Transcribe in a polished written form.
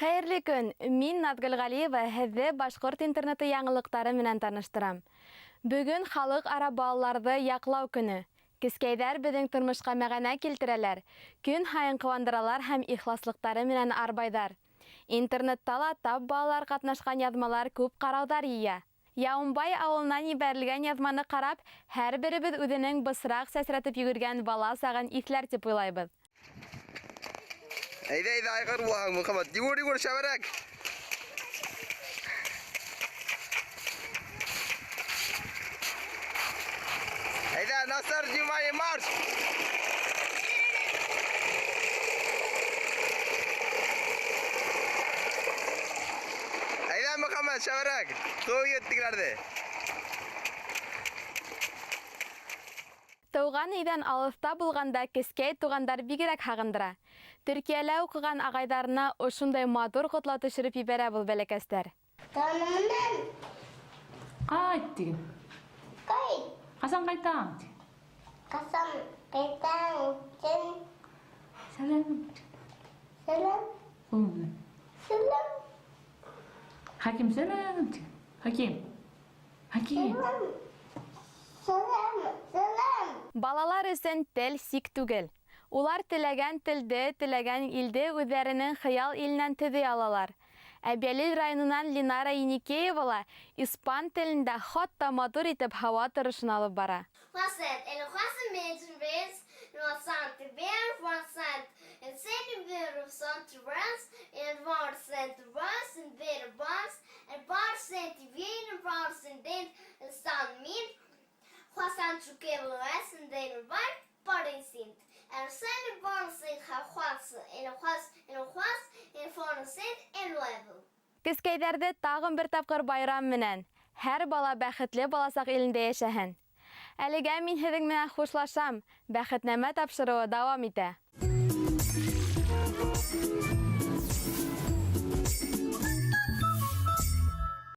Хәйерле көн! Мин Назгөл Галиева һеҙҙе башҡорт интернеты яңылыҡтары менән таныштырам. Бөгөн халыҡ-ара балаларҙы яҡлау көнө. Кескәйҙәр беҙҙең тормошҡа мәғәнә килтерәләр, көн һайын ҡыуандыралар һәм ихласлыҡтары менән арбайҙар. Интернетта ла тап балалар ҡатнашҡан яҙмалар күп ҡарауҙар йыя. Яумбай ауылынан ебәрелгән яҙманы ҡарап, һәр беребеҙ үҙенең бысраҡ сәсрәтеп йүгергән бала сағын иҫләр тип уйлайбыҙ. Әйҙә, әйҙә, айғыр булаһың, Мөхәммәт. Йүгер, йүгер, шәберәк. Әйҙә, Насар, внимание, марш! Әйҙә, Мөхәммәт, шәберәк. Ҡыуып ет тегеләрҙе. Тыуған өйҙән алыҫта булғанда кескәй туғандар бигерәк һағындыра. Төркиәлә уҡыған ағайҙарына ошондай матур ҡотлау төшөрөп ебәрә был бәләкәстәр. Танымынан. Ҡайт тиген. Ҡайт. Ҡасан ҡайтаң? Ти. Ҡасан ҡайтаң? Сен. Сәләм. Сәләм. Ҡулың менән. Сәләм. Хаким сәләм. Ти. Хаким. Хаким. Сәләм. Сәләм. Сәләм. Балалар өсөн тел сик түгел. Улар теләгән телде, теләгән илде үҙҙәренең хыял иленән төҙөй алалар. Әбйәлил районынан Линара Еникеева ла испан телендә хатта матур итеп һауа торошон алып бара. Кескәйҙәрҙе тағын бер тапҡыр байрам менән! Һәр бала бәхетле баласаҡ илендә йәшәһен! Әлегә мин һеҙҙең менән хушлашам. Бәхетнамә тапшырыуы дауам итә.